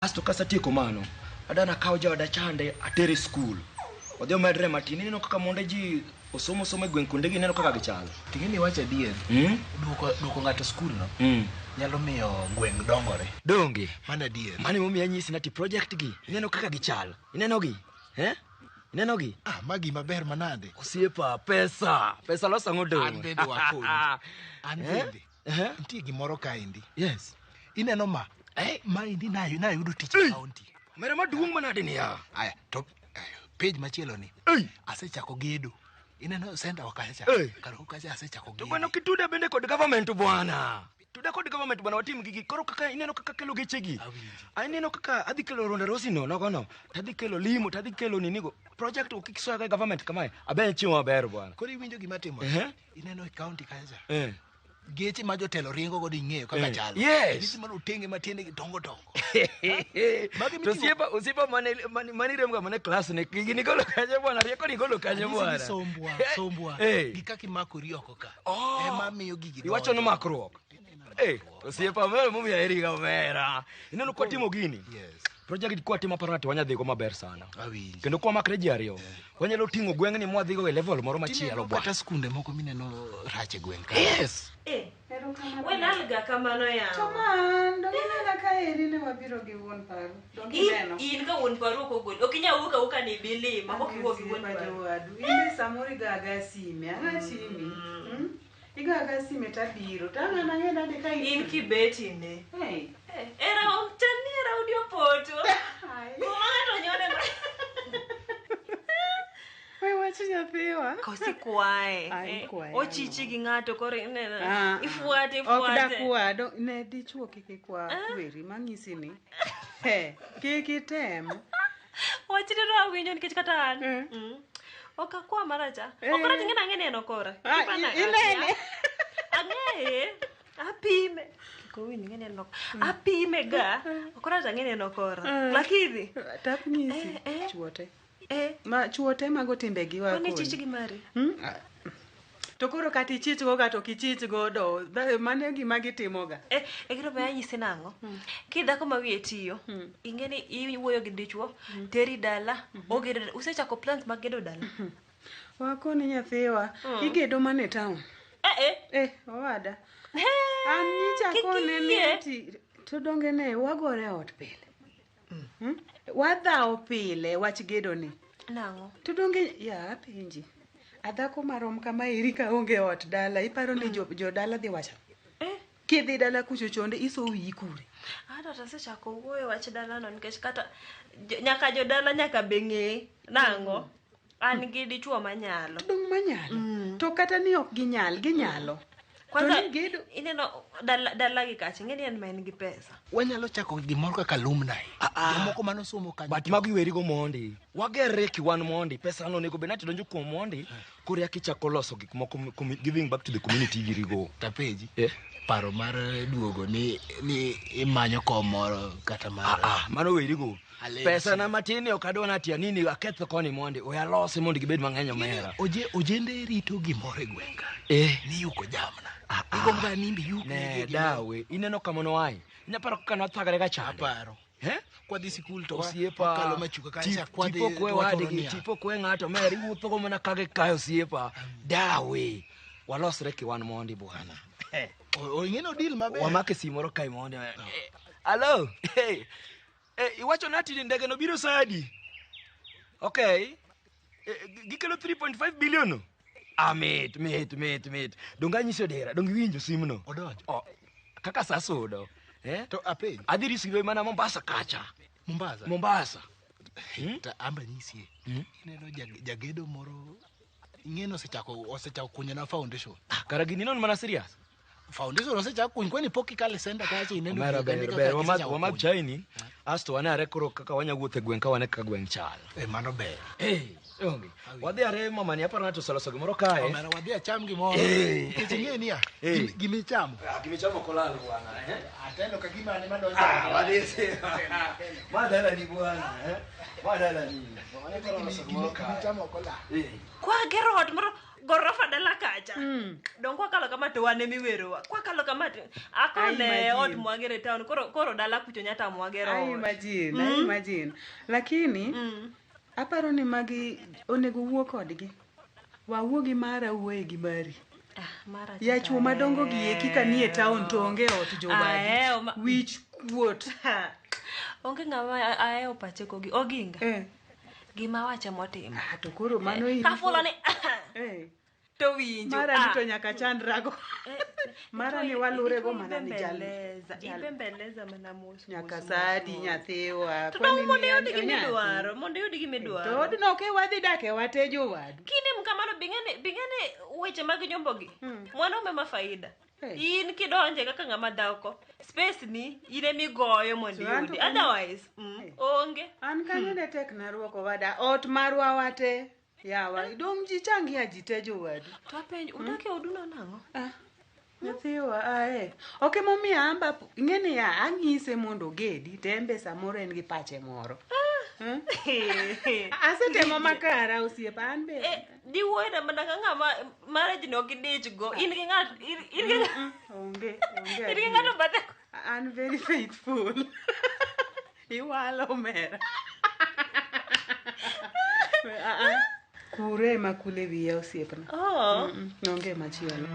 Asto kasatieko mano, adana kaw jaoda chande atere skul. Odhi omedre matin, ineno kaka monde ji osomo somo e gweng' kuondegi ineno kaka gichal. Ting'e ni iwacho adier. Duoko duoko ng'ato skul no nyalo miyo gweng' dongore. Donge? Mano adier. Mano emomiyo anyisi nati project gi, ineno kaka gichal. Ineno gi? Eh? Ineno gi? Ah, ma gima ber manade. Osiepa, pesa. Pesa loso ang'o dong'? An bende wakoni. An Eh? bende. Eh? Nitie gimoro kaendi. Yes. Ineno ma? Eh? Maendi nayudo tich e county. Omera maduong' manade niya? Aya, to page machielo ni. Ei! Asechako gedo. Ineno center wa kacha. Eh. Kar kacha asechako To gedo. bwana kituda bende kod government bwana. Tuda kod government bwana watim gigi. Koro kaka ineno kaka kelo gechegi. Awinji. Aneno kaka adhi kelo Ronda Rossi no nogono. Tadhi kelo limo, tadhi kelo ninigo. Project ok kisoya ga government kamae. Abe chiemo maber bwana. Koro iwinjo gima timore. Ehe. Ineno e county kacha. Eh. Geche ma jotelo ringo godo ing'eyo kaka Eh. chalo. Yes. Geche ma otenge ma tiendegi dongo dongo. Magi To miting'o- osiepa osiepa mane mane mane iremga mane class ne gini golo kanye bwana rieko ni golo kanye Anyisi bwana. ni sombwa, sombwa. Eh. Gi kaka imakori oko ka. Oh. Ema miyo gigi Iwacho ni donjo. makruok. Eh, osiepa mero momiyo aheri ga omera. Ineno kwa timo gini. Yes. Project kwa timo aparo ni wanyadhi go maber sana. Awinji. Kendo kwa makre ji ariyo, wanyalo ting'o gweng'ni mwadhigo e level moro machielo Tineno bwana. kata skunde moko mineno rach e gweng' ka. Yes. Eh, Erokamano. welalga kamano To yawa. man, donge inena ka eri ne wabiro gi wuon paru. Donge ineno? In ka wuon paru ok ogoli. Ok inyal wuok awuoka ni ibilima ok iwuok gi wuon Osiepa paru. jowadu. In be samoro igo aga sime. Ang'a chimi? Hmm? Igo aga sime tabiro. To ang' an ang'e nade ka In kibeti ne. Hey. Eh, Era chal ni era udi opoto. Ai. Kuma ng'ato nyone ma. We wach nyathiwa. Kosikwaye. Ah, eh, ikwaye, Ochichi gi ng'ato koro ineno. Ah, ah. Ifuate Ok ifuate. dakwa, ne dichuo kik ikwa kweri, mang'isi ni. He, kik item. Wachni to awinjo nikech kata an. Ok akwa maracha. Eh. Ok rach ing'e ang'e neno kora. Ah, Kipana inene. Ang'eye. Apime. Kik owinj ing'e neno. Apime ga. Ok rach ang'e neno kora. Lakini Tap nyisi, Eh, eh. chuo te. eh Ma chuo te mago timbegi koni wakoni. chich gi mari. Hmm? To koro kata ichichgo kata ok ichichgo do, mano e gima gitimoga. Eh, e gino be anyisi nang'o? Kidhako ma wiye tiyo, ing'e ni iwuoyo gi dichuo, teri dala, ogedo dala. Usechako plans mag gedo dala? Wakoni nyathiwa, igedo mana e town. Eh eh. Eh, owada. Eh, An nyicha kik kone ni iyie. ati, to donge ne wagore e ot pile. Hmm? Wadhawo pile wach gedo ni. Nang'o? To donge ya apenji. Adhako marom kama eri ka onge ot dala, iparo ni jodala dhi wacho. Eh. Kidhi dala kucho chonde iso wiyi kure. Ato tasechako wuoyo wach dalano nikech kata nyaka jodala nyaka be ng'e nang'o an gi dichuo manyalo. Dong manyalo. To kata ni ok ginyal, ginyalo. Kwanza To ni gedo ineno dala, dala gi kacha ing'e ni en ma en gi pesa. Wanyalo chako gimoro kaka alumni. Ah, ah. Jomoko manosomo kanyo. But mago iwerigo mondi. Wagerre kiwan mondi. Pesa no onego bed ni ati donjo kuom mondi. Koro eka ichako loso gik moko giving back to the community girigo. Tapenji. Eh. Paro mar duogo ni ni imanyo kom moro kata mar Ah, ah, mano werigo. Alensi. Pesa na matin ni ok adwa ni ati anini aketh koni mondi. We alose mondo gibed mang'eny omera. Oje, ojende rito gimoro e gweng' ka. Eh. Ni yuko jamna. Ah, ah. Igombo ga nimbe yuk Ne dawe, ineno kamano ai. Inyaparo kaka nwathagre ga chande. Aparo. Eh? Kwadhi sikul to Osiepa. wakalo machuka kacha kwadhi tipo kwe to watoro wadgi, niang'. tipo kwe ng'ato omera iwuothogo mana kage kae osiepa. Dawe. Walosre kiwan mondi bwana. Ing'e no deal maber. Wamake simu moro kae mondi. Hello. Hey. Eh, iwacho ni ati ndege no biro saa adi? Okay. Gikelo 3.5 billion no? Ah, mit, mit, mit, mit. Donge anyisi odera, donge iwinjo simu no? Odonjo. Oh, kaka sa sudo. Eh? To apenj. Adhi receive mana Mombasa kacha. Mombasa. Mombasa. To amba nyisie. Ineno jagedo moro ing'e ni osechako kunyo na foundation. Ah, kara gini non mana serious. Foundation osechako kuny kwani pok ikale senda kacha ineno Omera gini ber, kaka ber. gisechako Wamadh kunyo. chai ni. Asto wane koro kaka wanya wuotho e gweng' ka wane kaka gweng' chal. Eh, mano ber. Eh, onge. Wadhi are mama ni aparo ng'ato oseloso gimoro kae. Omera wadhi acham gimoro. Eh. Nikech ing'e niya, Eh. gimichamo. Ah, gimichamo ok olal bwana, eh? Atelo ka gima ane madonjo. Ah, wadhi Ma dala ni bwana, eh? Ma dala ni. Mama ni aparo oloso gimoro kae. Gimichamo ok olal. Eh. Kwa gero ot moro Gorofa dala kacha. Dong kwakalo kama to wan emiwerowa. Kwakalo kama to akoro ne ot mwagero e town koro dala kucho nyata mwagero. I imagine, I imagine. Lakini aparo ni magi onego wuo kodgi. Wawuo gi mara wuoye gi mari. Mara Ya chuo madongo gi eki ka nie town to onge ot jowadi. Wich kuot. Onge ng'ama ahewo pache kogi. Oginga. Gima wacho motimo. To koro mano in. Kafulo ni. To winjo. Mara ni to nyaka chandrago. Mara ni walure go mana ni jal. Ibembeleza mana mos. Nyaka sadi nyathiwa. To dong mondo iyud gimidwaro, mondo iyud gimidwaro. To odno ke wadhi dake wate jowadu. Kine mkamano bing'eni weche mag nyombogi. Mwanaume ma faida. In kidonje kaka ng'ama dhako, space ni in emigoyo mondo iyudi. Otherwise, onge. An kanyo ne tek na ruoko wada. Ot marwa wate. Yawa, dong ji changia ji te jowadu. To apenjo, udak e oduno nang'o? Nyathiwa, ae. Ok emomiyo amba ing'eni ya ang'ise mondo ogedi to en be samoro en gi pache moro. Asetemo makara osiepa an be. Diwuoyona mana ka ng'ama marriage no ok idich go. In gi ng'ato in gi onge. In gi ng'ato bathe. An very faithful. Iwalo omera. Kure ema kule wiya osiepna. Onge machielo.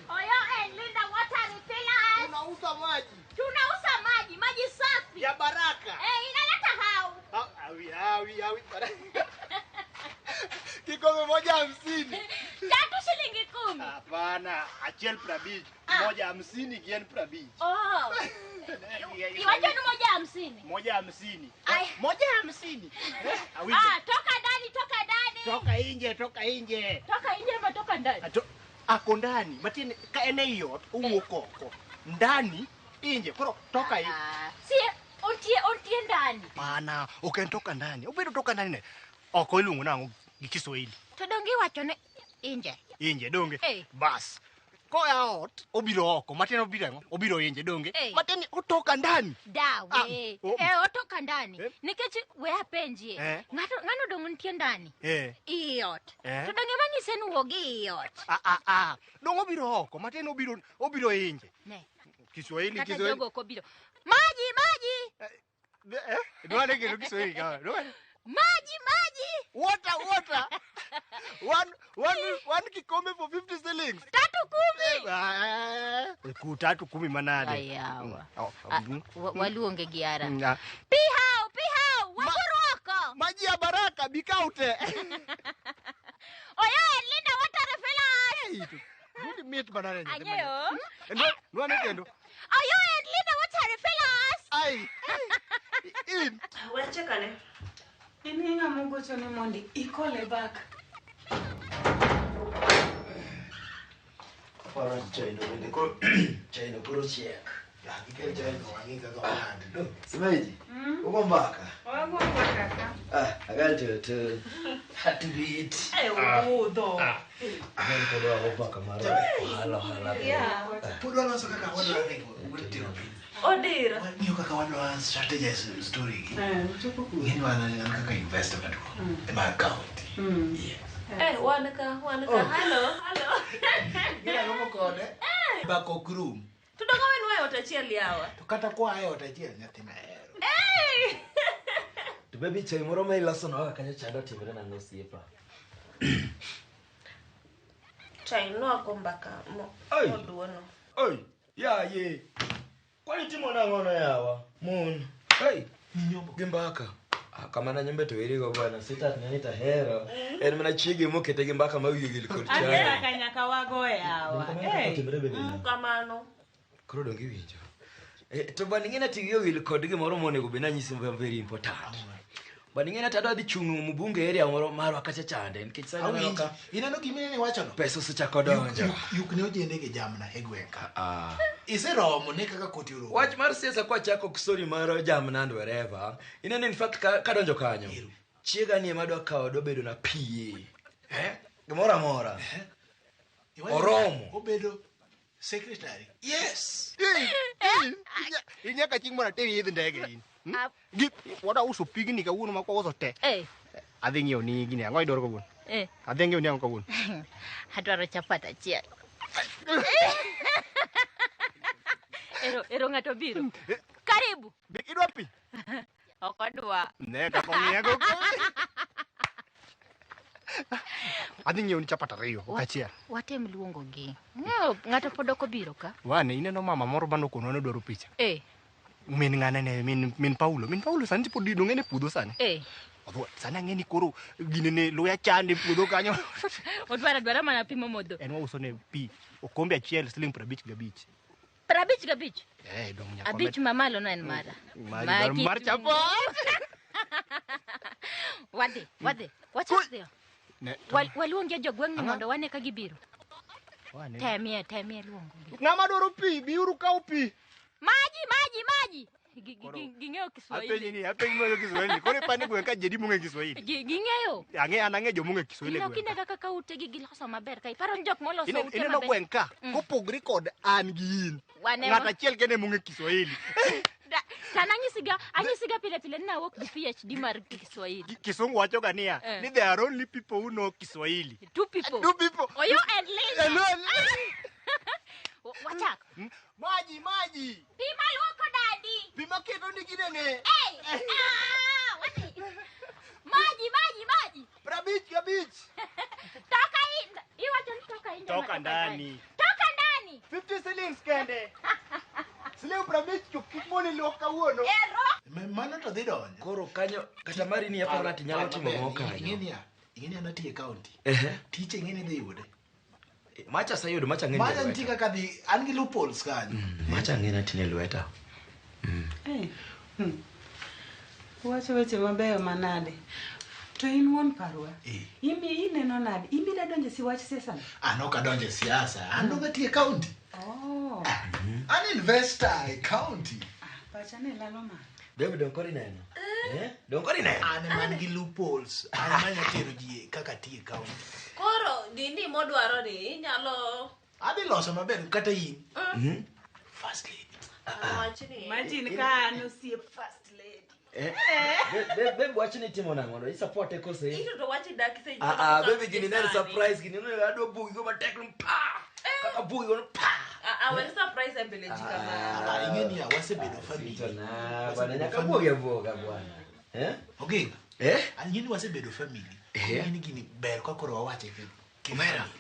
Oyo Linda water refillers. Tunauza maji. Tunauza maji, maji safi. Ya baraka. Inaleta hau. Awi awi. Kikombe 150. 3 shilingi 10. Hapana, achiel 50. 150 gien 50. Oh. Iwacho ni 150. 150. 150. Ah, toka ndani, toka ndani. Toka nje, toka nje. Toka nje ama toka ndani? Ako ndani, matiende ka en ei ot owuok oko. Ndani, nje, koro toka nje. Si ontie ndani. Pana, ok en toka ndani. Obedo toka ndani ne. Oko iluongo nang'o gi Kiswahili? To donge iwacho ni nje. Nje donge. Bas. Koa ot obiro oko, matiende obiro ang'o? Obiro nje donge. Matiende otoka ndani. Dawe. Otoka ndani. Nikech we apenjie. Ng'ano dong nitie ndani? I ot. To donge manyise ni wuog i ot. Dong obiro oko, matiende obiro nje. Ne. Kiswahili kata jogo ok obiro. Maji, maji. Dware kendo Kiswahili kama. Maji, maji. Water, water. One kikombe for 50 shillings. 3 10. Ku 3 10 manade. Ayawa. Waluonge gi ara. Pihau, pihau, wakuruoko. Maji ya baraka bikaute. Oyo Linda water refillers. Good meat banana. Anyeyo. Nwane kendo. Oyo Linda water refillers. Ai. In. Wachekane. In gi ng'ama ogochone mondi ikole back. Aparo chaino bende koro chaino koro chiek. Gikel chaino wang'i kaka walandi. Simeji, ugo mbaka. Wago mbaka ka. Agal to had to be it. Udho. Agal pod wago mbaka mar ohala ohala. Pod waloso kaka wadwa ringo tero piny. Odira. Wang'iyo kaka wadwa strategize story gi. Ng'eni wan an kaka investor maduong' mar county. Wan ka. Hello, hello. Gina kode. Mbaka ok rum. To dongo wen wae ot achiel yawa. To kata kwa e ot achiel nyathi mahero. To baby chai moro ma iloso no kaka kanyo chando timre nang'o osiepa. Chai no ago mbaka moduono. Oi, ya ye. Kwani timo nang'o no yawa? Mon. Hey, gi mbaka. Kamana nyombe to werigo bwana, sita nani tahero. En mana chiege mokete gi mbaka ma wiye gil kod chai. Ang'e nyaka wago yawa. Kamano. Koro donge iwinjo. To bwana ing'e ni ati wiye owil kod gimoro monego bed nanyisi very important. Bwana ing'e ni ati adwa dhi chung' mbunge area moro marwa kacha chande nikech sani aneno ka Ineno gima iwachono? Pesa osechako donjo. Yuk ne ojende gi jamna e gweng' ka. Iseromo ne kaka koti oromo. Wach mar siasa kwachako story mar jamna and wherever. Ineno in fact kadonjo kanyo. Chiega ni ema dwa kawo dwa bedo na PA. Gimoro amora. Oromo. Obedo Secretary. Yes. In nyaka chieng' moro ateri idh ndege in. Gi wada uso pigni kawuono ma kwauso te. Adhi ng'iewo ni gini, ang'o idwaro kawuono? Adhi ng'iewo ni ang'o kawuono? Adwaro chapat achiel. Ero ng'ato biro. Karibu. Be idwa pi? Ok odwa. Ne kaka ong'iyago. Adhi ng'iewo ni chapat 2, ok achiel. Watem luongo gi. Ng'ato pod ok obiro ka. Wane, ineno mama moro manokonwa nodwaro picha. Min ng'ane ne, min Paulo. Min Paulo sani pod dong' en e puodho sani. Sani ang'e ni koro gine ne luya chande e puodho kanyo. Odwaro adwara mana pi momodho. En wauso ne pi okombe achiel siling 55. 55? Dong' nyaka 5 mamalo no en mara. Mar chapat. Wadhi. Wachak dhiyo. Waluonge jogweng'ni mondo wane ka gibiro. Temie luongo. Ng'ama dwaro pi, biuru kaw pi. Maji. Ging'eyo Kiswahili. Apenji ni Kiswahili. Koro ipani gweng' ka jedi mong'e Kiswahili. Ging'eyo. Ang'e an ang'e jomong'e Kiswahili gweng'. Ineno kinde kaka utegi giloso maber ka iparo ni jok moloso ute maber. Ineno gweng' ka kopogre kod an gi in. Ng'at achiel kende mong'e Kiswahili. Tana anyisiga pile pile ni nawuok gi PhD mar Kiswahili. Kisungu wacho ga niya, ni there are only people who know Kiswahili. 2 people. 2 people. Oyo and Lisa. Wachak. Maji. Pi maluoko dadi. Pi maketo ni ginene. Wadhi. Maji. 55. Toka in. Iwacho ni toka in. Toka ndani. 50 shillings kende. Siling 50 to kik moni luok kawuono. Mano to dhi donjo. Koro kanyo kata mari ni aparo ati nyalo timo ang'o kanyo. Ing'eni an atiyo e county. Tich ing'eni dhi yude. Macha aseyudo, macha ang'e ni Macha e nitie lweta. kaka dhi, an gi loopholes kanyo. Macha ang'e ni atine lweta. Wacho weche mabeyo manade. To in wuon parwa. Imi ineno nade? Imi da donjo si wach siasa? An ok adonjo e siasa, an dong atiyo e county. An investor e county. Pacha ne lalo ma. Baby dong koro ineno. Dong koro ineno. An ema an gi loopholes, an ema anyalo tero ji kaka atiyo e county. Koro dini modwaro ni inyalo Adhi loso maber kata in. First lady. Imagine ka an osiep first lady. Baby wach ni timo nang'o? I support e kose? Ito to wach dak se. Baby gini ne surprise gini ne adwa bugi go matek no pa. Kaka bugi go pa. Awe surprise e mbele ji kama. Ing'e ni wasebedo family. Bwana nyaka bugi abuoga bwana. Oginga. Ing'e ni wasebedo family. Ing'e ni gini ber ka koro wawache ki.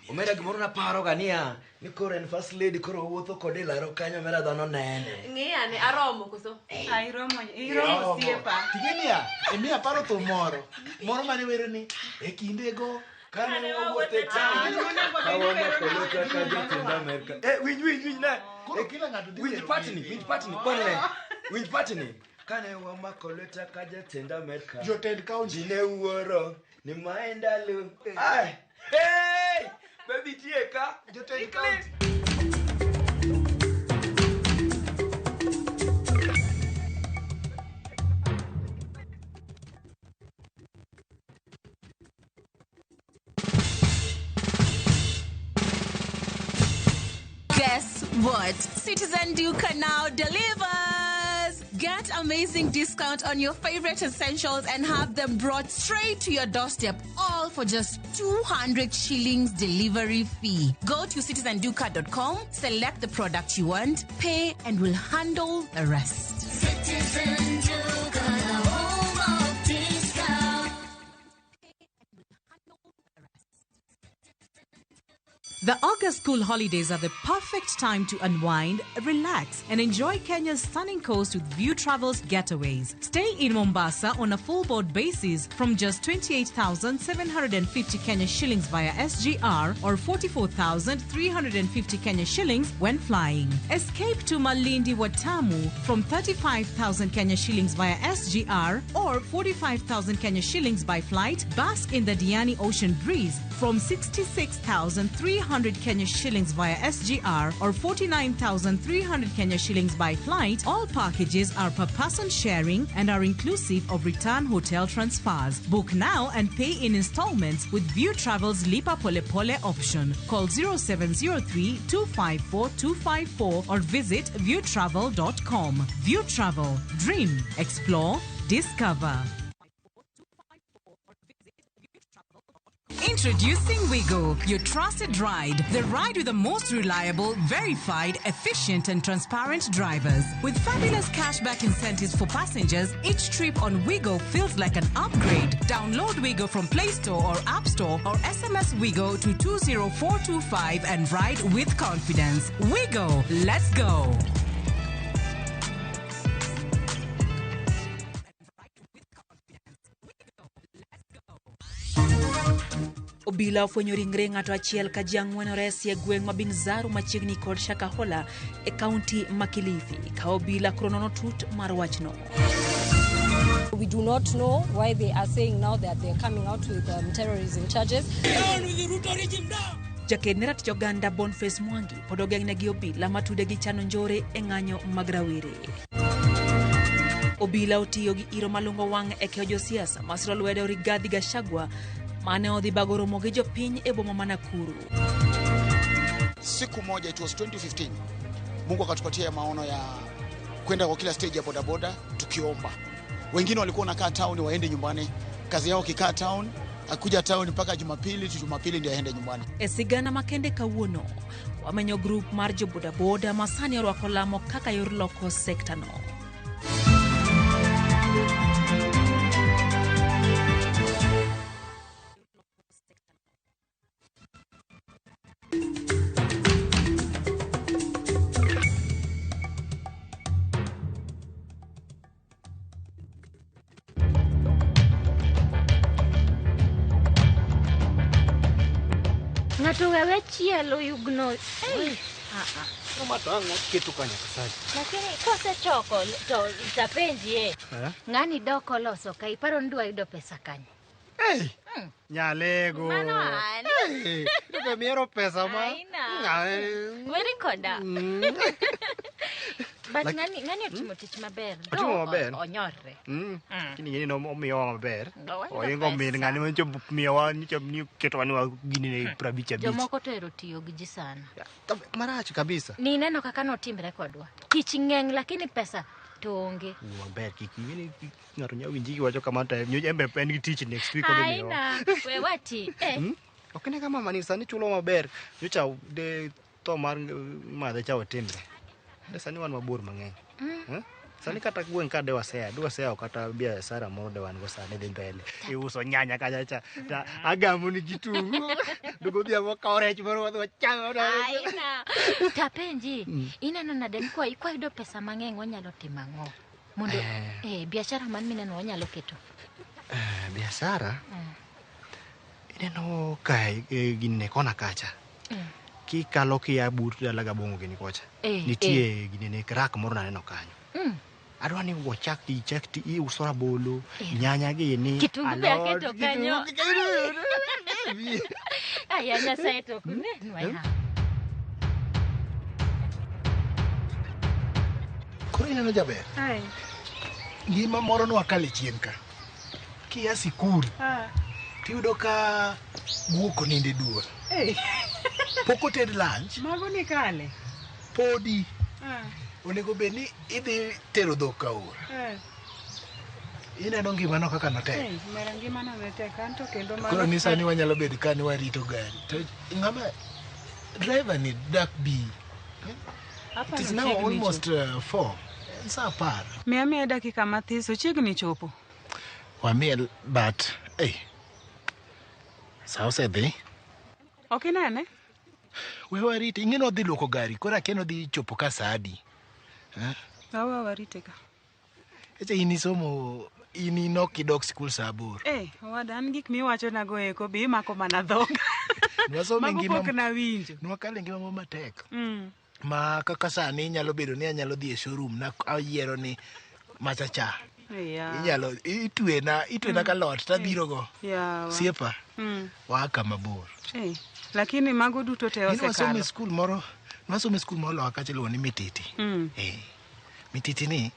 Omera gimoro naparo ga niya ni koro en first lady koro wuotho kode laro kanyo omera dhano nene. Ng'i ane aromo koso? Iromo osiepa. Ting'e niya, emiya aparo thum moro. Moro mane wero ni e kindego kane wawuotho e town. Kawamako lweta ka jotend Amerka. Winj ne. Koro kila ng'ato dhi Winj wero patni, winj patni, kwanne. Winj patni. Kane wamako lweta ka jatend Amerka. Jotend county. Ji ne wuoro ni mae ndalo. Ai. Hey! Baby tie ka. Jotend county. Guess what? Citizen Duka now delivers! Get amazing discount on your favorite essentials and have them brought straight to your doorstep, all for just 200 shillings delivery fee. Go to citizenduka.com, select the product you want, pay, and we'll handle the rest. Citizen Duka, the home of discount. The August school holidays are the perfect time to unwind, relax, and enjoy Kenya's stunning coast with View Travels Getaways. Stay in Mombasa on a full board basis from just 28,750 Kenya shillings via SGR or 44,350 Kenya shillings when flying. Escape to Malindi Watamu from 35,000 Kenya shillings via SGR or 45,000 Kenya shillings by flight. Bask in the Diani Ocean breeze from 66,350 200 Kenya shillings via SGR or 49,300 Kenya shillings by flight. All packages are per person sharing and are inclusive of return hotel transfers. Book now and pay in installments with View Travel's Lipa Pole Pole option. Call 0703 254 254 or visit viewtravel.com. View Travel. Dream, explore, discover. Introducing Wigo, your trusted ride. The ride with the most reliable, verified, efficient, and transparent drivers. With fabulous cashback incentives for passengers, each trip on Wigo feels like an upgrade. Download Wigo from Play Store or App Store or SMS Wigo to 20425 and ride with confidence. Wigo, let's go. Obila ofwenyo ringre ng'ato achiel ka ji ang'wen oresi e gweng' ma Binzaru machiegni kod Shakahola e kaunti ma Kilifi, ka obila koro nono tut mar wachno. We do not know why they are saying now that they're coming out with terrorism charges. Jaked ne ratich oganda Boniface Mwangi pod ogeng'ne gi obila matude gi chano njore e ng'anyo mag rawere. Obila otiyo gi iro malungo wang' e keyo josiasa masiro lwedo Rigathi Gachagua mane odhi bago romo gi jopiny e boma ma Nakuru. Siku moja, it was 2015, Mungu akatupatia maono ya kwenda kwa kila stage ya bodaboda tukiomba. Wengine walikuwa wanakaa town waende nyumbani, kazi yao kikaa town, akuja town mpaka Jumapili, tu Jumapili ndio aende nyumbani. E sigana makende kawuono, wamenyo group mar jo bodaboda ma sani orwako lamo kaka yor loko sekta no. Ng'ato wewe chielo yugno. Ei. No to ang'o keto ka nyaka sani? Lakini kosechoko to tapenji e. Ng'ani dok oloso ka iparo ni dwa yudo pesa kanye? Ei. Nyalego. Mano an. Ei, to miero pesa ma. Aina. Weri koda. But ng'ani otimo tich maber. Otimo maber. Onyorre. Kini ng'eni no omiyowa maber. Oingo min ng'ani mancho miyowa nyicho ni ketowa ni gini ne 55. Jomoko to ero tiyo gi ji sana. Marach kabisa. Ni neno kaka notimre kodwa. Tich ng'eny lakini pesa to onge. Maber kik ing'eni ng'ato nyalo winji kiwacho kamano to embe en gi tich next week odhi miyowa. Aina, we wati. Ok ne kama mani sani chulo maber. Nyocha de tho mar madhe cha otimre. Sani wan mabor mang'eny. Sani kata gweng' ka de wasea, kata biashara moro de wan go sani dhi mbele. Iuso nyanya kacha cha, ta agamo ni kitungu. Dugo odhiambo kawo rech moro wadhi wachamo. Aina. Tapenji, ineno nade ni kwa yudo pesa mang'eny wanyalo timo ang'o? Mondo biashara man mineno wanyalo keto. Biashara? Ineno ka gini kona kacha. Kikalo kia but dala Gabongo gini kocha. Nitie gini ne rak moro naneno kanyo. Adwa ni wachak ichak ti iuso rabolo, nyanya gini, kitungu be aketo kanyo. Aya Nyasaye to kunenwa. Koro ineno jaber. Ai. Ngima moro nwakale chien ka. Kia sikul. Tiyudo ka guok oninde duol. Pok oted lunch. Mago ni kale. Podi. Onego bed ni idhi tero dhok aora. Ineno ngimano kaka notek. Mera ngimano ne tek anto kendo mano. Koro ni sani wanyalo bedo ka ni warito gari. To ng'ama driver ni dak bi. It is now almost 4. En saa 10. Miya dakika mathis ochiegni chopo. Wamiel but sa osedhi. Ok inene? We warite, ing'e ni odhi luoko gari, koro akia ni odhi chopo ka saa adi. Awa warite ka. Eche in isomo, in inok idok sikul saa 8. Owada, an gik miwachonago eko be imako mana dhoga. Mago pok nawinjo. Nwakalo e ngima moro matek. Ma kaka sani nyalo bedo ni anyalo dhi e showroom na ayiero ni macha cha. Inyalo itwena kalot tabiro go. Siepa. Waa kama bor. Lakini mago duto te osekalo. Nwasome skul moro loka kacha iluongo ni Mititi. Mititi ni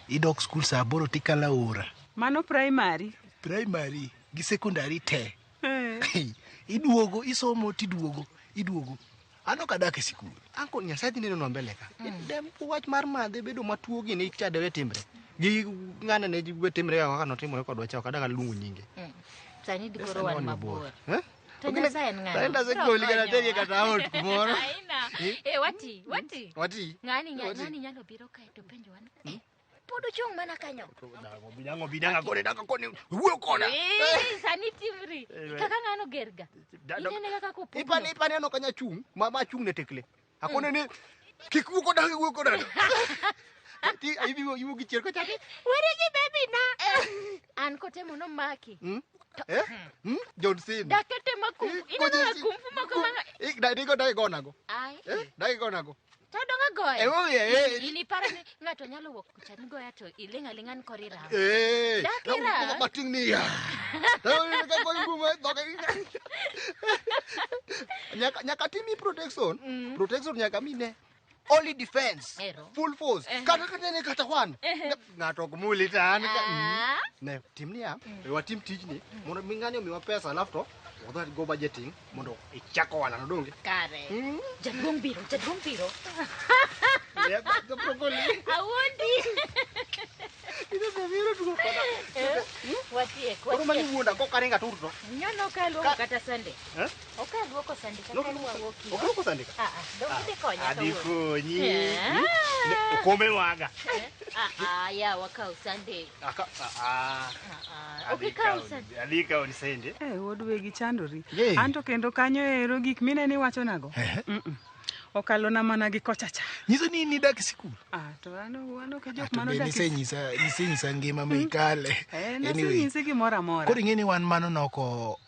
idok skul saa 8 tikalo aora. Mano primary. Primary gi secondary te. Iduogo isomo tiduogo iduogo. An ok adak e sikul. Anko Nyasaye dhi nenonwa mbele ka. Dem wach mar madhe bedo matuo gini chade we timre. Gi ng'ane ne we timre kaka notimore kodwa cha ok adag aluongo nyinge. Sani dikoro wan mabor. To Okine- Nyasaye en ng'ano? Sani tasegoli kata teri kata ot kumoro. Aina. Wati, wati. Wati. Ng'ani nyalo biro kae to penjo wan. Pod ochung' mana kanyo. Binang'o binang'a koni daka koni wuo koda. Sani timri. Kaka ng'ano gerga. Inene kaka kopugno. Ipani aneno kanya chung' ma chung' ne tekle. Akone ni kik wuo koda kik wuo koda. Ti ibi iwuo gi chier kocha. Were gi baby na. An kotemo nomaki. John Cena. Dakete makumfu. Ineno ga kumfu moko mana. Digo dai gonago. Ai. Dai gonago. To donga goyo. Eh. In iparo ni ng'ato nyalo wuok kucha ni goya to iling' aling'a ni koro irawo. Dak irawo. Mating ni ya. Nyaka timi protection. Protection nyaka mine. Only defense. Full force. Kata ne kata wan. Ng'ato ok muli to an ka. Ne, tim niya, we watim tijni mondo mi ng'ani omiwa pesa alafu to wadhi go budgeting mondo ichak ohala no donge. Kare. Jaduong' biro, jaduong' biro. Awuondi. Watiek, Koro mani watiek. wuonda kok aringa tur to. Nyono ok aluoko kata sande. Eh? Ok aluoko sande kata awuok Ok iluoko sande ka? Ah, ah, dong idhi konya Adhi kawuono. konyi. Eh. Okombe maga. Ah, ah, ya wakaw sande. Aka ah. Ah, ok ikaw sande. Adhi kawo ni sende. Wuod wegi chandori. Anto kendo kanyo ero gik minene iwachonago. Okalona mana gi kocha cha. Nyiso ni in idak e sikul. Ah, to an ok e jok To be manodak e nisenyisa ngima ma ikale. Nasenyisi gimoro amora. Koro ing'e ni wan mano noko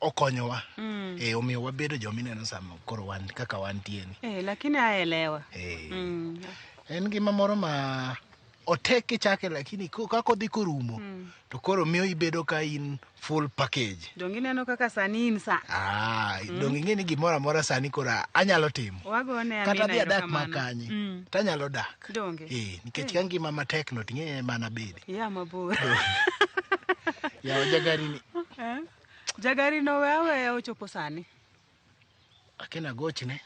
okonyowa. Omiyo wabedo jomineno sama koro wan kaka wantie ni. Lakini aelewa. En ngima moro ma otek kichake lakini kaka odhi korumo to koro miyo ibedo ka in full package. Donge ineno kaka sani in sa. Donge ing'e ni gimoro amora sani koro anyalo timo. Wagone Kata Amina adhi adak erokamano. makanye tanyalo dak. Donge. Nikech ka ngima matek no ting'e mana bede. Ya mabor. Yawa jagari ni Jagari no we aweya ochopo sani. akena gochne.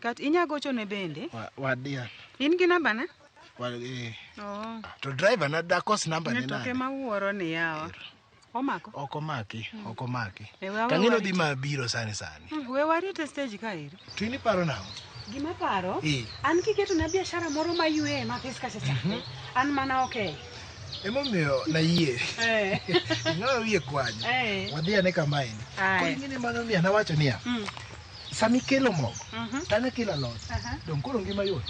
Kat inya gochone bende. Wadia. In gi namba ne? Oh. To driver na dakos namba ne Ne toke nade? mawuoro ni yawa. Omako. Ok omaki, ok omaki. We Tang'eno dhi mabiro sani sani. We warit e stage ka eri. To in iparo nang'o? Gima paro, an kiketo na biashara moro mayueye mathis kacha cha. An mana okay. Emomiyo nayie. Ing'awa wiye kwanyo. Wadhi ane kama endi. Koro ing'e ni mano miyo nawacho niya. Sami kelo mogo, to an akelo alot. Dong' koro ngima yot.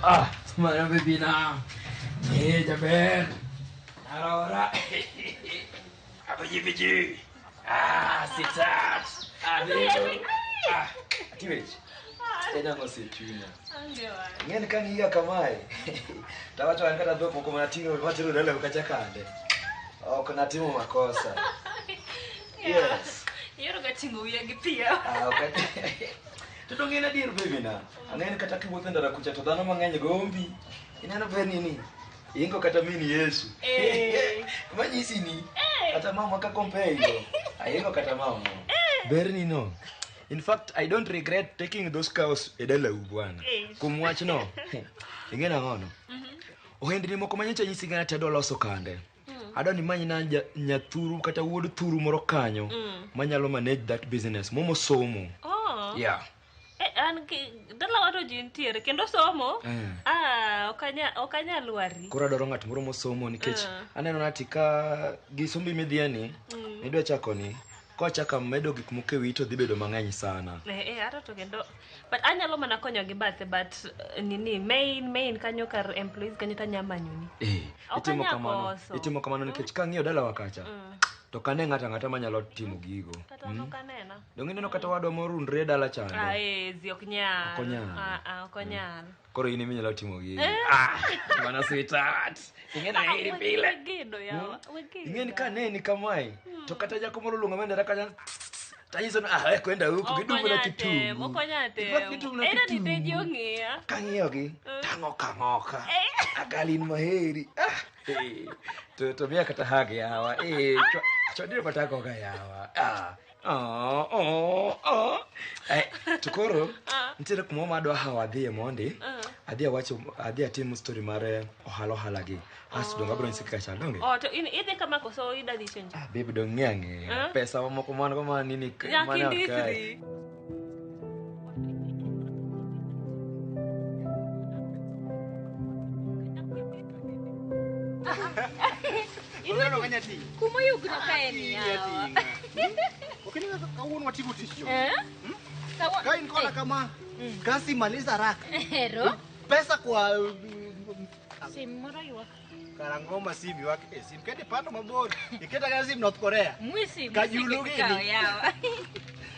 Ah, mano baby na. Jaber. Arora. Abiji biji. Ah, sitat. Ah, leo. Ah, atiwech. En ang'o osechunya? Ing'eni ka ng'iya kamae, tawacho an kata dhok moko manating'o matero dalau kacha kande. Ok natimo makosa. Yes. Ihero ga ting'o wiya gi piyo. Ah, ok. To dong' en adier baby na. Ang'e ni kata kiwuotho e ndara kucha to dhano mang'eny gombi. Ineno berni ni. Ingo kata min Yesu. Manyisi ni. Kata mama ka compare go. Aingo kata mama. Berni no. In fact, I don't regret taking those cows e dalau bwana. Kuom wach no. Ing'e nang'o no? Ohendni moko manyocha nyisi ga ni adwa loso kande. Adwa ni manyna nyathuru kata wuod thuru moro kanyo manyalo manage that business momo somo. Oh. Yeah. An dalawa to ji nitiere kendo somo. Ah, ok anyal wari. Koro adwaro ng'at moro mosomo nikech aneno nati ka gi sombi midhiye ni midwa chako ni kochako medo gik moko e wiyi to dhi bedo mang'eny sana. Ata to kendo but anyalo mana konyo gi bathe but nini main kanyo kar employees kanyo tanya manyoni. Ok Itimo anyal kamano. koso. Itimo kamano nikech kang'iyo dalawa kacha. To kane ng'ato ang'ata manyalo timo gigo. Kata ok anena. Donge ineno kata wadwa morundre e dala chande. Ah, ezi ok nyal. Ok onyal. Ah, ah, ok onyal. Koro in ema inyalo timo gigo. Eh. Ah, mana sweetheart. Ing'e na heri pile. Wegedo yawa. Wegedo. Ing'e ni kaneni kamae, to kata jako moro luonga mendera kacha tanyiso ni ah, we kwenda huku gidumbo na kitungu. Ok onyal Irwak kitungu temo. na Era ni kitungu. teji ong'iya. Kang'iyogi, tang'oka ng'oka. Agalin maheri. Ah, eh, to miya kata hug yawa. Eh, chwadiro kata agoga yawa. Ah. Oh, oh, oh. Eh, to koro nitiere kumoro ma adwa hawo adhiye mondi. Adhi awacho adhi atim story mar ohala ohala gi. Asto donge abiro nyisi kaka chal donge? Oh, to in idhi kama koso ida dhi chenjo? Ah, babe dong ng'e ang'eya. Eh? Pesa mamoko man go ma nini Nyaka mane ot kae. indisri. Kumoyugno kaeni yawa. Okini kawuono watimo tich jo. Eh? Ka in koda kama, kasi maliza haraka. Ero. Pesa kwa Sim moro ywak. karangoma sim ywak e sim kete pato mabor. Iketa kata sim North Korea. Mwisi, Kajulu mwisi gini. kikawo yawa.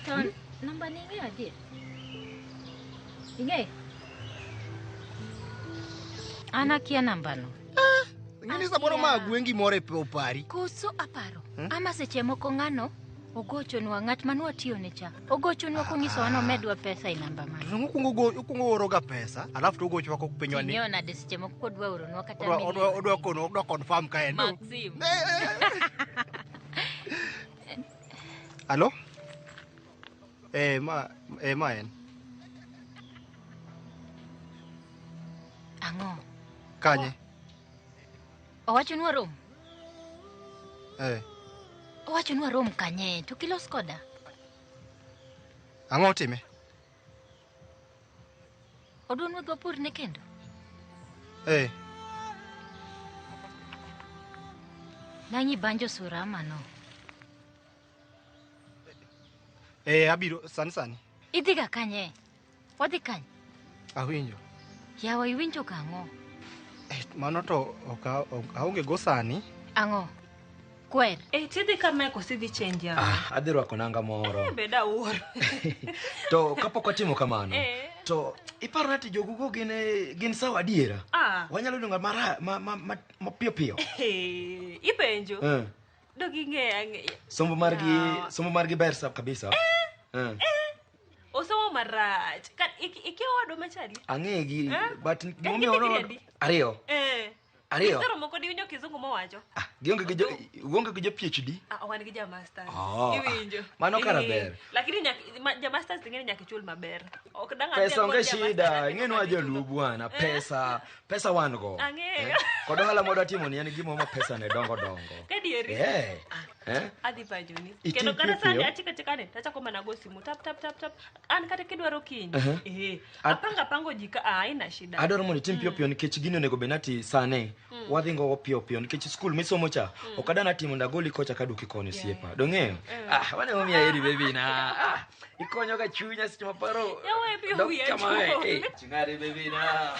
To namba ni ing'eyo adier? Ing'eyo? An akia nambano. Ing'eni samoro ma gwengi moro e opari. Koso aparo. Ama seche moko ng'ano ogochonwa ng'at manwatiyone cha. Ogochonwa konyisowa nomedwa pesa e namba mane. To okwongo okwongo oroga pesa, alafu to ogochowa kopenjwa ni Ing'eyo nade seche moko kodwa oronwa kata odwa milion. odwa kono odwa confirm ka en. Maxim. Alo? Eh ma ma en. Ang'o? Kanye? Owachonwa rom. Eh. Owachonwa rom kanye to kilos koda. Ang'o otime? Odwa nwadhi wapurne kendo. Eh. Nang'i banjo sura ama no. Eh abiro sani sani. Idhiga kanye? Wadhi kanye? Awinjo. Yawa iwinjo kang'o? Eh, mano to ok aonge go sani. Ang'o? Kwer. Eh, tidhi kama koso idhi change yawa. Ah, adhi rwako nanga moro. Eh, beda awuoro. To kapok watimo kamano, Eh. to iparo ni ati jogugo gin gin sawa adiera? Ah. Wanyalo yudo ng'at mara ma ma ma mapiyo piyo. Eh, ipenjo. Eh. Dog ing'eyo ang'eya. Sombo margi ber sa kabisa. Eh. Osomo marach. Ka ikia owadwa machali? Ang'egi Eh? but En gimomiyo gi ono higni adi? ariyo. Eh. Ariyo. Sero moko diwinjo kizungu mowacho. Gionge gi jo uonge gi jo PhD. Ah, wan gi ja masters. Oh, Iwinjo. mano kara Eh, ber. Lakini ja masters ting'eni nyaka ichul maber. Ok dang' adhi Pesa onge agol ja shida, masters ing'e ni wajoluo bwana, pesa, pesa wan go. Ang'eyo. Kod ohala mwadwa timo ni en gima ma pesa ne dongo dongo. Kadieri. Eh. Eh? Adhi pachoni. Itim Kendo kata piyo sani piyo. achika achika ni tachako mana go simu tap tap tap tap. An kata kidwaro kiny. Uh-huh. Eh. Apanga pango ji ka ah, haina shida. Adwaro mondo itim piyo piyo nikech gini onego bed ni ati sani wadhi gogo piyo piyo nikech skul misomo cha ok adwa timo mondo agoli kocha kaduoki koni osiepa. Dong'eyo? Ah, wane momiyo aheri baby na. Ah, ikonyo ga chunya seche maparo. Yawa piyo dok wiya kamae. chul. Eh, chung'ari baby na.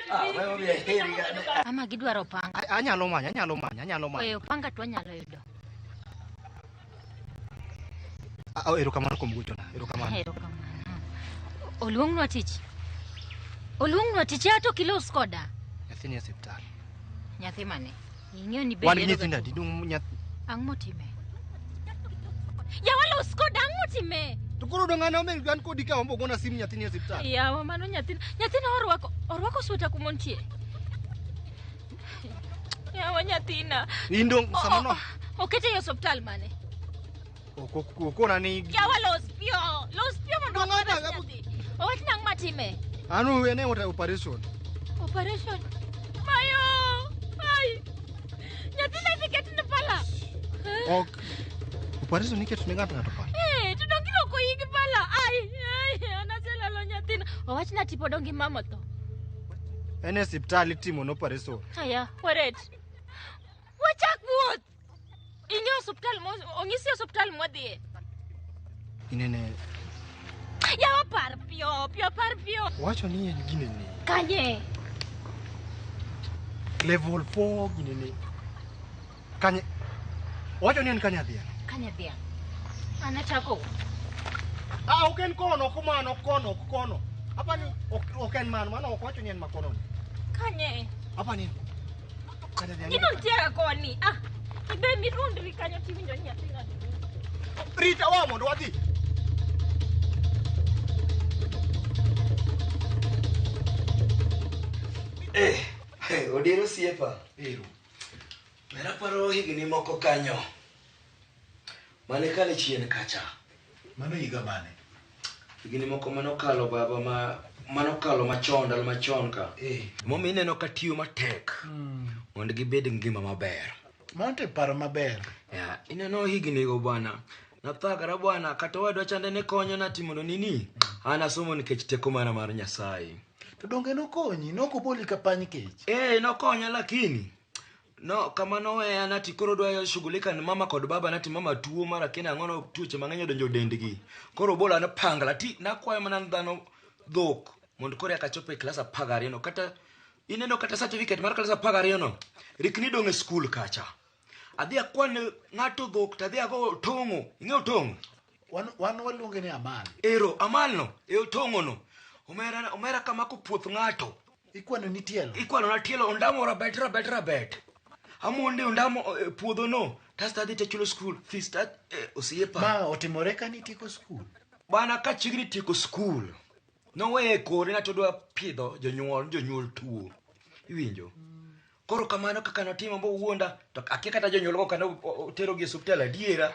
Ah, wane momiyo aheri ga. Ama gidwaro panga. Anyalo manyo, anyalo manyo, anyalo manyo. Oyo panga to wanyalo yudo. Ah, erokamano kuom gochona. Erokamano. Erokamano. Oluongnwa tich. Oluongnwa tich ya to kilos koda. Nyathi ni e osiptal. Nyathi mane? Ing'eyo ni Wan gi bedo nyithindo adi? Dong nyathi. Ang' motime? Yawa los koda ang' motime? To koro dong an ame an kodi ka wambo gona sim nyathi ni e osiptal. Yawa mano nyathina. Nyathina orwako sweta kumontie. Yawa nyathina. In dong samano Okete e osiptal mane? ok okona ni Yawa los piyo. Los piyo mondo wares nyathi. Owach nang' matime. an en e operation. Operation. Mayo! Ai! Nyathina idhi ketne pala. Ok operation iketo ne ng'ato ng'ato pala. Eh, to donge iloko igi pala. Ai, ai, an aselalo nyathina. Owachna tipo donge mama tho. En e osiptal itimo ne operation. Aya, waret. Wachak wuoth. Ing'e osiptal mo onyisi osiptal mwadhiye. Inene Yawa par piyo, piyo par piyo. wacho ni en ginene Kanye? level 4 ginene. Kanye Owacho ni en kanya dhiang'. Kanya dhiang'. Anachako. Ah, ok en kono, ok mano, ok kono, ok kono. Apani ok en mano, mano ok wacho ni en makono ni. Kanye. Apani en. Kanya dhiang'. Gino nitiere koni. Ah, ibe mirundri kanyo tiwinjo ni nyathi ng'ato. Rita wa mondo wadhi. Odiro osiepa. Ero. Mera paro higni moko kanyo. Mane kale chien kacha. Mano higa mane? Higni moko manokalo baba ma manokalo machon ndalo machon ka. Momiyo ineno ka tiyo matek mondo gibed gi ngima maber. Mano to paro maber. Ya, ineno higni go bwana. Nathagara bwana kata owadwa chande ne konyo nati mondo nini. An asomo nikech teko mana mar Nyasaye. To donge nokonyi, nokoboli ka pany kech. Nokonya lakini no kama noweya nati koro dwa shughulika ni mama kod baba nati mama tuo mara kina ang'ono tuoche mang'eny odonjo dendgi. Koro bola napangla ti nakwayo mana dhano dhok mondo koro eka achop e klas 12 no kata ineno kata certificate mar klas 12 no rikni dong' e skul kacha. Adhi akwan ng'ato dhok to adhi ago tong'o. Ing'eyo tong'o? Wan waluonge ni amal. Ero amal no e tong'o no. Omera kamako puoth ng'ato. Ikwano ni tielo. Ikwano na tielo ondamo rabet. Amonde ondamo puodho no. Kasto adhi tachulo school fees ta osiepa. Ma otimore ka nitieko school. Bana ka chiegni tieko school. Noweye kore na to dwa pidho jonyuol tuo. Iwinjo? Koro kamano kaka notimo bo wuonda to akia kata jonyuol go kana oterogi e osiptal adiera.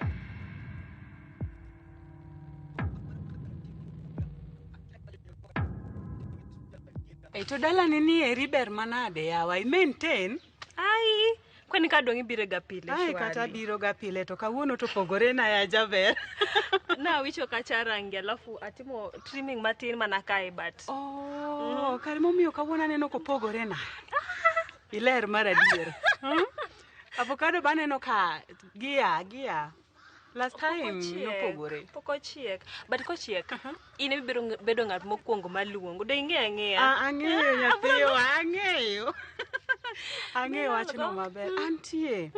To dalani ni eri ber manade yawa, i maintain? Ai, kwani ka dong' ibiro ga pile. Ai, kata biro ga pile to kawuono to pogore na ya jaber. Na wicho kacha rangi alafu atimo trimming matin mana kae but. Oh, kare momiyo kawuono aneno kopogore na. Iler mar adier. Avocado baneno ka gia. Last time nopogore. Pok ochiek. But kochiek, in ibiro bedo ng'at mokwongo maluongo. Do ing'eyo ang'eya? Ang'eyo nyathiwa, ang'eyo. Ang'eyo wachno maber. Antie.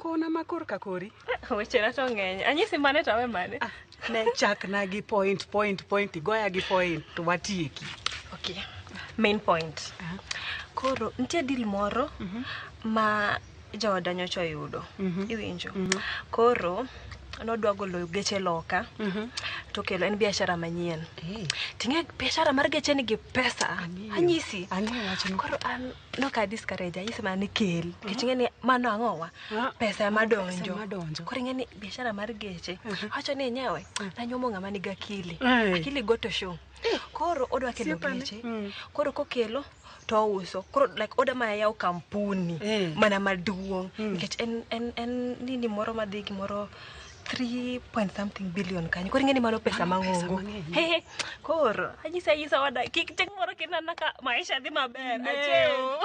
Kona ma korka kori. Wechena to ng'eny. Anyisi mane to awe mane. Ne chakna gi point, igoya gi point to watieki. Okay. Main point. Koro nitie deal moro ma jaoda nyocha oyudo. Iwinjo. Koro nodwa golo geche loka to kelo en biashara manyien. Ting'e biashara mar geche nigi pesa. Anyisi. Koro an noka discourage anyisi mana ni kel. Nikech ing'e ni mano ang'owa? Pesa madonjo. Koro ing'e ni biashara mar geche. Awacho ni enyewe nanyuomo ng'ama nigi akili. Akili go to show. Koro odwa kelo geche. Koro kokelo to ouso. Koro like oda ma yawo kampuni mana maduong' nikech en nini moro madhi gimoro 3 point something billion kanyo. Koro ing'e ni mano pesa mang'ongo. Koro anyisa wada kik chieng' moro kinena ka maisha dhi maber. Achiew.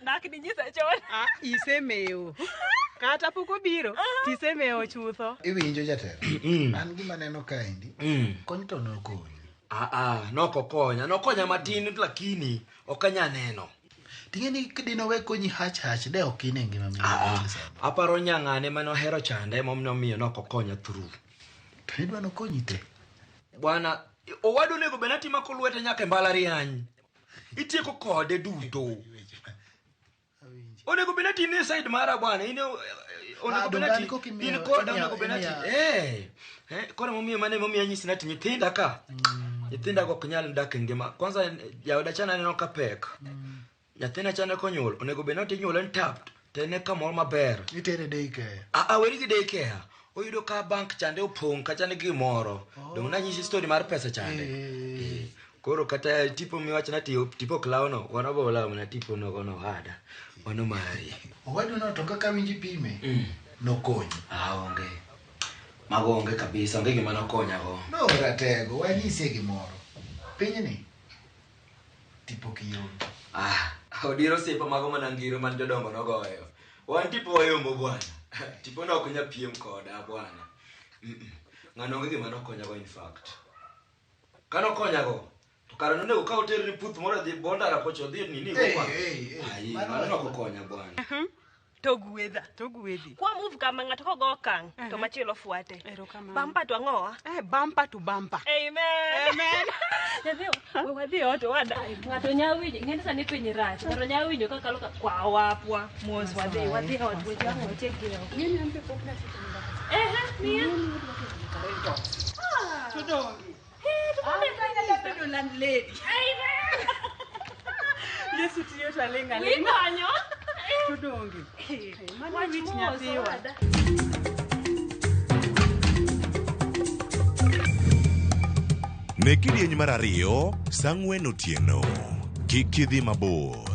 Dak ninyisa chon. Isemewo. Kata pok obiro tisemewo chutho. Iwinjo jatelo. An gima neno kaendi. Kony to nokonyi. Nokokonya. Nokonya matin lakini ok anya neno. Ting'e ni dino we konyi hach de ok ine ngima mine. Aparo nyang'ane mane ohero chande momiyo nokokonya through. To idwa nokonyi te. Bwana, owadu onego bed ni timako lwete nyaka e mbalariany. Itieko kode duto. Onego bed ni in side mara bwana, in onego bed ni in koda onego bed ni koro momiyo mane momiyo anyisi ni nyithinda ka. Nyithinda go ok nyal dak e ngima. Kwanza jaoda cha aneno ka pek. Nyathina chane konyuol onego bed ni tinyuole en tapped to en e kamoro maber. Itere daycare. Weri gi daycare. Oyudo ka bank chande opong' kacha nigi gimoro. Dong' nanyisi story mar pesa chande. Koro kata tipo miwacho na tipo ok lawno, wan wabo lawo mana tipo nogono hada. Mano mari. Owadu no to kaka winji pime nokonyi. Onge. Mago onge kabisa, onge gima nokonyago. No ratego, wanyisie gimoro. Pinyni tipo kiyombo. Odiro osiepa mago mana ngiro man jodongo nogoyo. Wan tipo wayombo bwana. Tipo no ok nyal piem koda bwana. Ng'ano onge gima nokonyago in fact. Kanokonyago to kare nonego ka oterni puth moro dhi bondara kocha odhi nini go kwa. Ai, mano nokokonya bwana. To gwedha. To gwedhi. Kwa move kama ng'ato kogo okang' to machielo fuate. Bumper to ang'owa? Eh, bumper to bumper. Amen. Amen. Nyathi, we wadhi e ot owada. Ng'ato nya winjo, ing'e ni sani piny rach. Ng'ato nya winjo ka kalo ka kwa wapwa. Mos wadhi, wadhi e ot weche ang' watiek gi oko. Ng'eni an be pok nachopo Mombasa. Ehe, miya. To donge. Eh, to An kanya bedo landlady. Yesu tiyo to aling' aling'. Wikonyo. To donge. Mano Wach wich mos, nyathiwa. owada. Ne kidieny mar ariyo, sa ang'wen otieno. Kik idhi mabor.